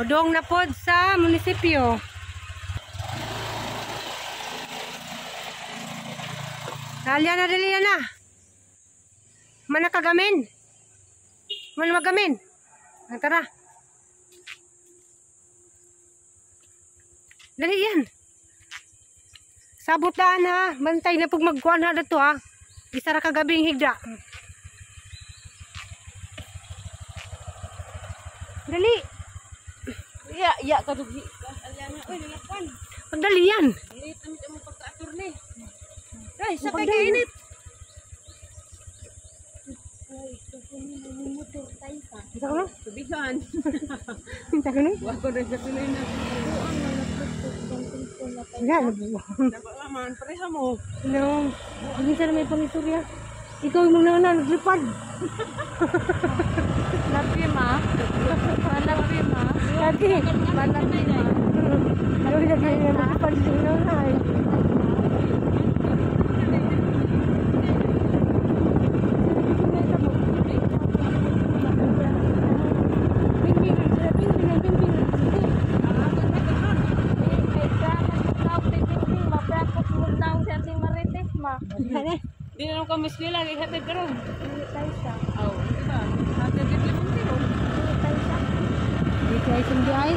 Padong na pod sa munisipyo. Alya na, dali na. Mana kagamin? Mana magamin? Tara. Dali yan. Sabot daan ha. Bantay na pag magkuhan ha dito ha. Isa ra kagabing higda. Dali. Iya, iya kadugi. Alyana, oy nalakwan. Pagdali yan. Init ang mo pagka-aturne. Ay, sa kay kainit. Ay, motor tayo pa. Isa ko no? Tubigan. Isa ko no? Wa ko rin sa pilay na. Wala, nabuwang. Nabuwang, pareha mo. No. Minsan na may pangistorya. Ikaw yung mga nana, naglipad. Lapi ma. Malapi ma. Lagi. Malapi ma. Ano yung lagi na naglipad sa nana eh. Di na lang kami sila, ihatid ka ron. Oh, di ba? Hatid ka rin ron. Di kayo sundi ay.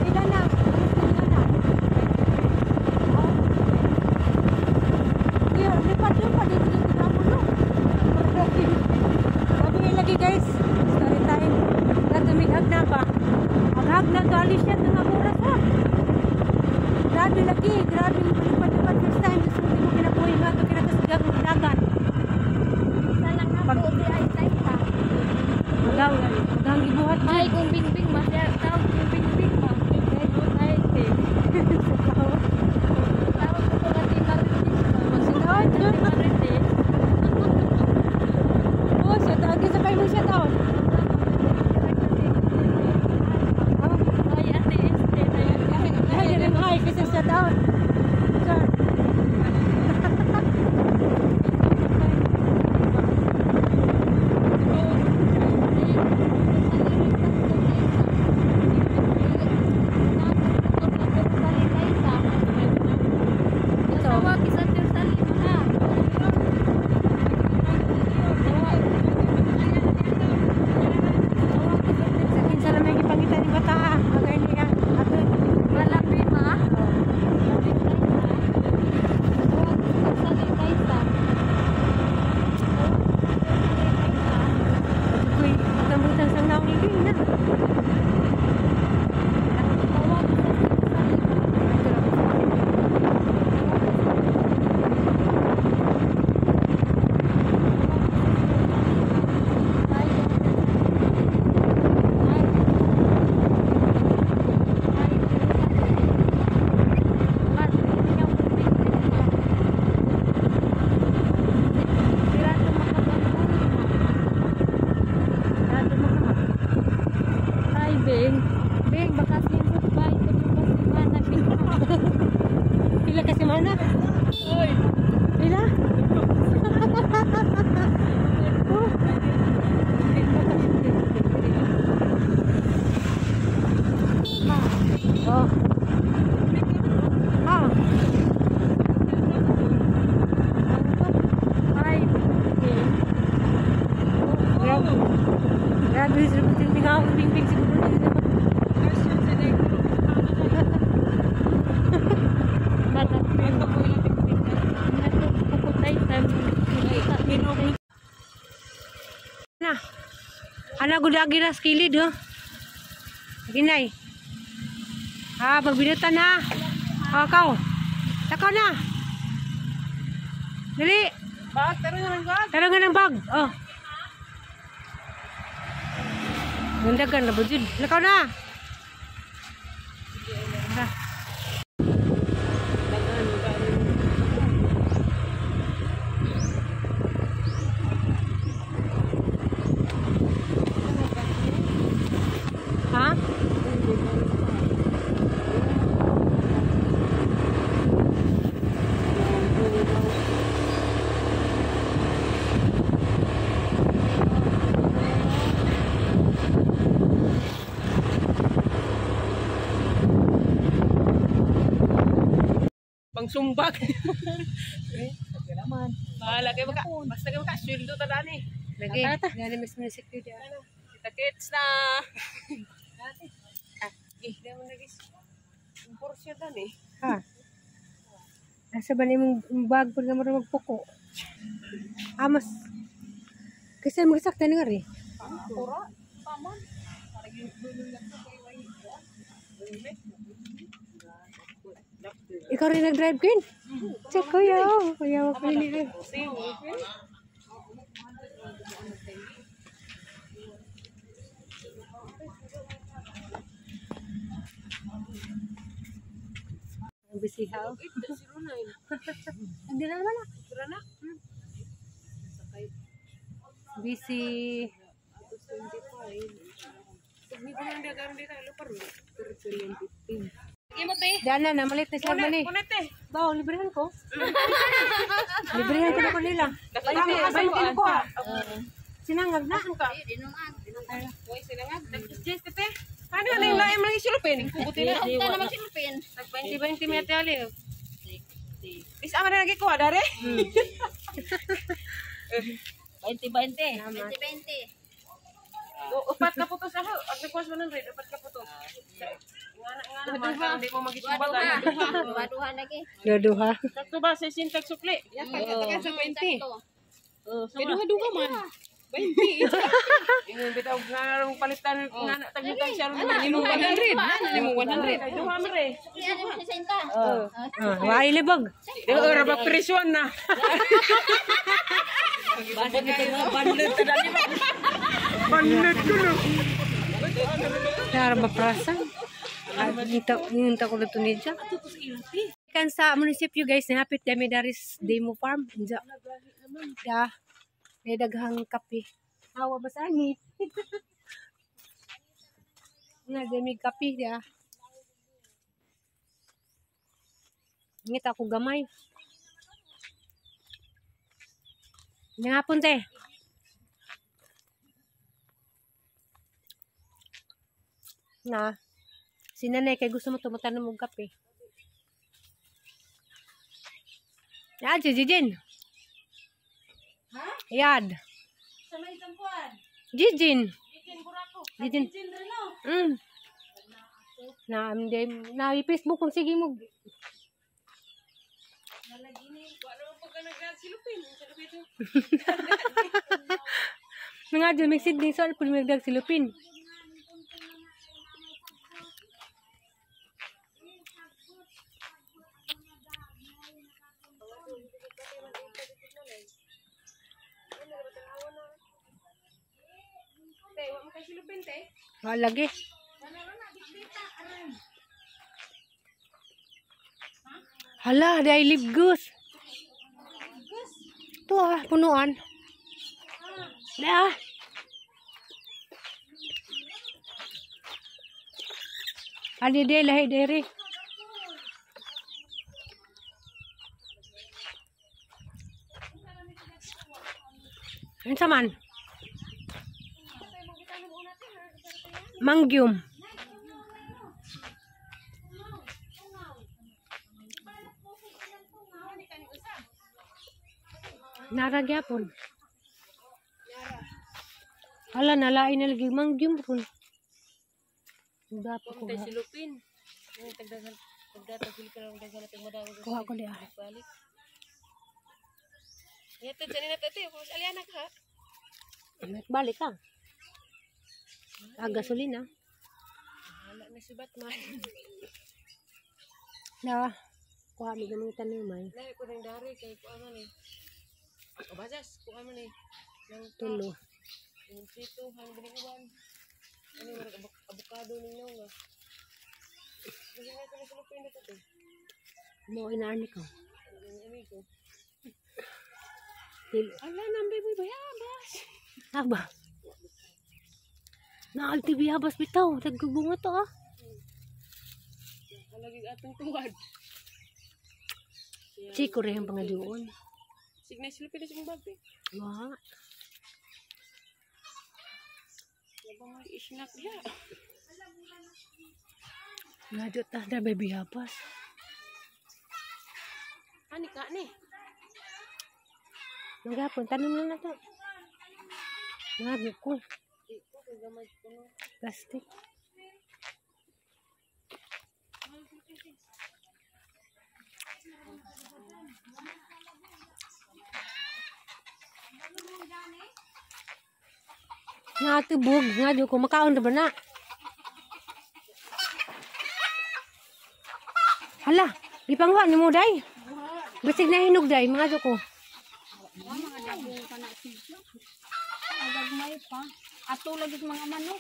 Ilan na? Ilan na? Iya, lipat-lipat dito dito na mo. Sabi lagi guys, story time. Natumigag na pa. Aghag na to, alis siya itong oras ha. Grabe lagi, grabe lipat-lipat first time. Gusto mo kinabuhi nga ito, kinakasugag ng dagat. Pag ay tayo ta. Magang ibuhat. Ay, kung bingbing ma, tawag kung bingbing ma. Ay, tawag ko nga ti Marites ma. Magsunod. Ti Marites. Oh, siya tawag sa kayo mo siya tawag. Ay, Ate Este. Ay, ay, kasi siya tawag. Sir. Beng, baka singot ba ito yung kasimana? Pila ka semana? Oy. Pila? Oh. Ah. Ay, Beng. Grabe. Grabe, bing siguro. Na. Ana gudagi na sa kilid oh. Ginay. Ah, pagbinutan na. Oh, kaw. Takaw na. Dali. Bag, tara na ng bag. Tara nga ng bag. Oh. Gandagan na bujud. Lakaw na. Tara. Ha? Sumbag. Bahala kayo maka. Basta kayo maka sweldo ta dani. Lagi. Dali mas munisipyo di. Kita kits na. Eh, damo na guys. Porsche dani. Ha. Asa ba nimong bag pud nga mura magpuko? Amas. Kasi magsakta ni ngari. Pura, paman. Para yung lang to kay way. Ikaw rin nag-drive kin? Check kuya. Kuya wa ko ni. Ang busy how? Hindi na naman ah. Tara na. Busy. Dana na, malit na sila mali. Ba, librehan ko. Librehan ko na ko nila. 20 ko ah. Sinangag na. Sinangag. Ano na yung laim lang isilupin? Kubuti na. Nag 20-20 mi ate Ali. Is ama na nagikuha dare? 20-20. Upat ka putos ako. Ag nagkuha sa 100, upat ka putos. Ngana ngana hindi mo magisubag. Duha lagi. Duha. Sakto ba sa sintag sukli? Ka sa 20. Kay duha-duha man. 20. Ingon bitaw nga rong palitan nga na tagutang siya ron nimo 100. Nimo 100. Duha man re. Wa ilibog. Di ora ba presyon na. Banlet ko no. Nara ba prasa? Ninta ko luto niya. Kan sa munisipyo guys, nahapit dami daris demo farm. Inja. Da. May daghang kape. Awa ba sa ani? Nga dami kape da. Ngita ko gamay. Ngapon te. Na. Si nanay kay gusto mo tumutanom og kape. Yan si Jijin. Ha? Yad. Sa may tampuan. Jijin. Jijin burako. Jijin. Jijin rin no. Na na Facebook kung sige mo. Wala mo pagka nagsilupin. Mga dyan, may sidling sol, pwede magdag silupin. Wala lagi. Hala, di ay libgus. Ito ah, punuan. Di ah. Ali de lahi dere. Unsa man? Mangyum. Nara gyapon. Hala, nalain na lagi mangyum ron. Dapat ko. Silupin. Kuha ko diya. Balik ka. Ah, gasolina. Wala na si Batman. Na, kuha mi gamit tanim may. Lahi ko ng dari kay kuha man eh. O basas, kuha man eh. Nang Tulo. Yung prito, hang binuwan. Ano yung avocado ning naw nga. Kasi nga ito na sulupin na ito. Mo inaani ko. Amigo. Ala, nambay mo bayabas. Aba. Naalti biyabas bitaw. Nagbunga to ah. Alagig atong tuwad. Chico rin ang pangaduon. Sige na silupin na sa mong bag eh. Wa. Yabang may isnak diha. Ngadyo ta na may biyabas. Ani ka ni. Maghapon, tanom na na to. Mga ko. Plastic. Nga tubog, nga di ko makaon na ba na? Hala, di pangwa ni mo day. Basig na hinog day, mga ko. Mga dagong ka na siya. Agagmay pa. Ato lagi mga manok.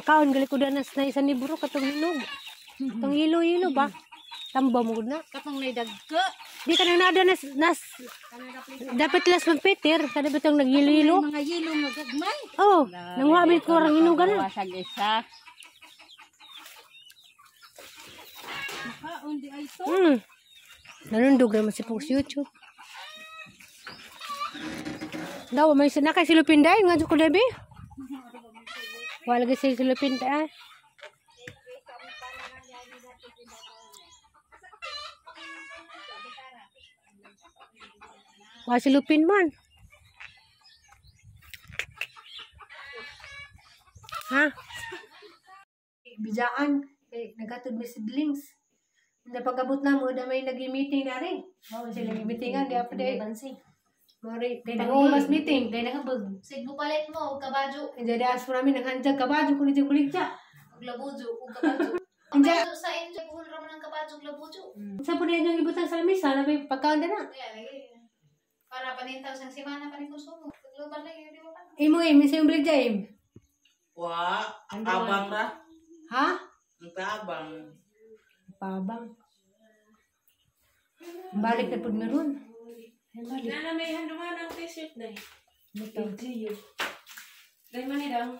Kaon gali ko na na isa ni buro katong hinog. Katong hilo-hilo ba? Tamba mo na. Katong nay dagka. Di ka nang nada nas dapat las magpeter kada bitong naghilo-hilo. Mga hilo nga gagmay. Oh, nanguha bit ko orang hinugan na. Wasag isa. Makaon di ay to. Nanundog naman si Pong YouTube. Daw may sinakay si Lupin day nga ko debi. Wala lagi si Lupin day. Wala si Lupin man. Ha? Bijaan kay nagatod mi siblings. Napagabot na mo na may nagi-meeting na rin. Mao sila nagi-meetingan di apa day. Mori, pangumas meeting. Dahil nakabag. Sig mo palit mo, og kabadyo. Jadi aso namin ang hanjag kabadyo kung hindi kuligja. Og labujo, og kabadyo. Anja. Sa enjoy, buhol ra man ang kabadyo, og labujo. Sa po na yung ibutang sa lamisa, na may pagkaon na. Kaya, lagi. Para panintaw sa simana pa ni konsumo. Pagluban lagi, di ba pa? Imo im, isa yung baligja im. Wa, abang ra. Ha? Ang tabang. Pabang. Balik na pud meron. Ay, balik. Nana may handuman ang t-shirt day. Ito. Day man ni daw.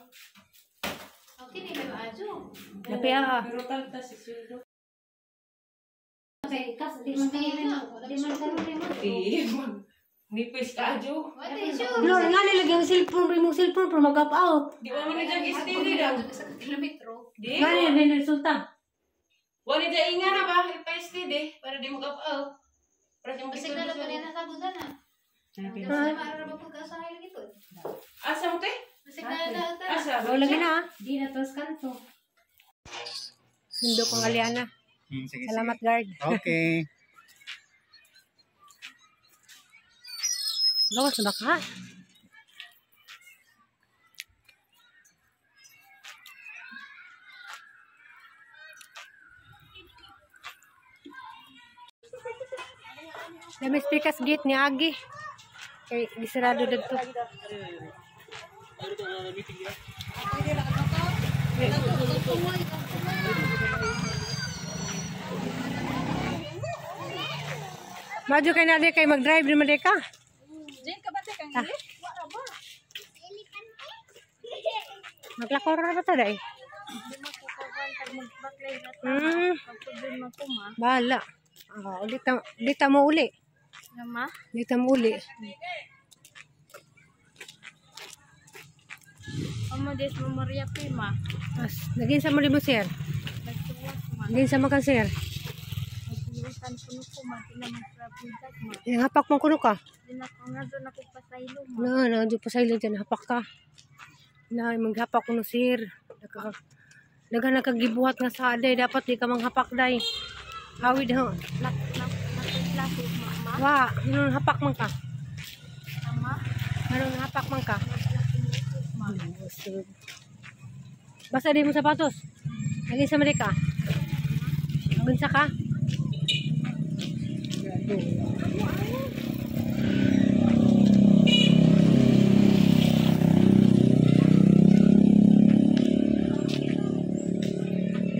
Okay, ni may maadyo. Napiya ka. Pero talta si sweldo. Okay, kas, di man di man karon di man. Di mag nipis ka adyo. What is you? No, nga nilagay ang cellphone, imong cellphone pero mag-up out. Di ba man ni jag steady daw. Sa kilometro. Di. Nga ni resulta. Wala ni inga na ba ipa steady para di mo up out. Para di mo Basig na lang pa niya nasabutan na. Kasi maara ba pagkasahay lagi to? Asa mo te? Basig na na na. Asa? Oh, lagi na ah. Di na tos kanto. Sundo kong Aliana. Sige, Salamat guard. Okay. Gawas na ba ka? Dami speakers gate ni Agi. Kay gisarado didto. Maju kay na kay mag-drive di man ka. Diyan ka ba sa kang Ah. Maglakaw ra ba ta day? Bahala. Ah, ulit ulit mo uli. Nama? Ulit mo uli. Amo des mo Maria Prima. As, naging sa mo sir. Naging sa mo ka sir. Naglutan kuno ko man tinamang trabudag ma. Yung hapak mo kuno ka. Dinako nga doon ako pasaylo ma. Na, na, di pa sa ilo dyan, hapak ka. Na, maghapak kuno sir. Daga nakagibuhat nga sa aday, dapat di ka manghapak day. Awid ho. Lak lak lak ma ma. Wa, anong hapak man ka? Tama. Anong hapak man ka? Basta di mo sapatos. Naging sa mali ka. Bunsa ka.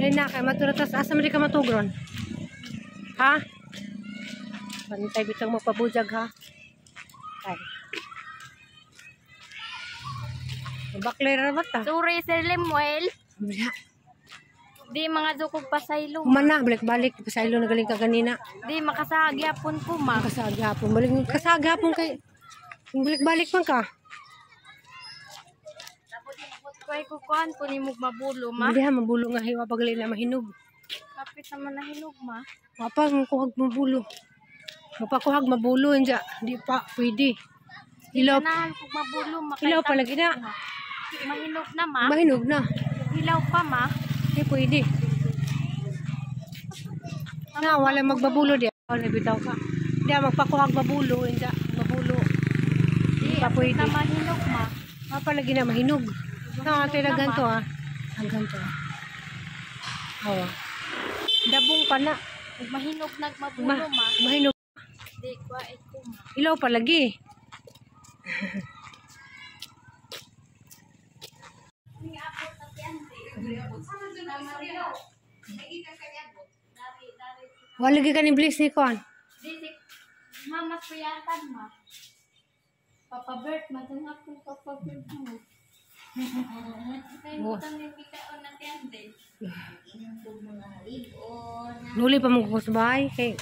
Dahil na kay maturatas asa man di ka matugron. Ha? Bantay bitang magpabujag ha. Ay. Baklay ra ba ta? Sorry Sir Lemuel. Wala. Di mga dukog pasaylo. Humana, balik-balik. Pasaylo na galing ka ganina. Di makasagyapon ko ma. Kasagyapon. Balik, kasagyapon kay... Balik-balik man ka. Kay kukuhan ko ni mong mabulo ma. Hindi ha, mabulo nga hiwa pagali na mahinog. Kapit naman na hinog ma. Mapa kuhag mabulo. Mapakuhag mabulo inja, di pa pwede. Ilaw, Ganahan kog mabulo ma. ilaw pa lagi na. Mahinog na ma. Mahinog na. Hilaw pa ma. Di pwede. Na wala magbabulo di. Wala bitaw ka. Di magpakuhag mabulo inja, mabulo. Di Pa apit pwede. na mahinog ma. Mapa lagi na mahinog. Na ate na ganto ah. Ang ganto. Awa. Dabong pa na. Ug mahinog nag mabulo Ma, ma. mahinog. Di kwa ko ma. Ilaw pa lagi. Wala lagi ka ni Bliss ni Kwan. Di si mama kuyatan ma. Papa Bert, madungap kong Papa Bert mo. Oh. Ay, butang yung bitaon na tiyante. Nuli pa mo ko sa bahay. Kay,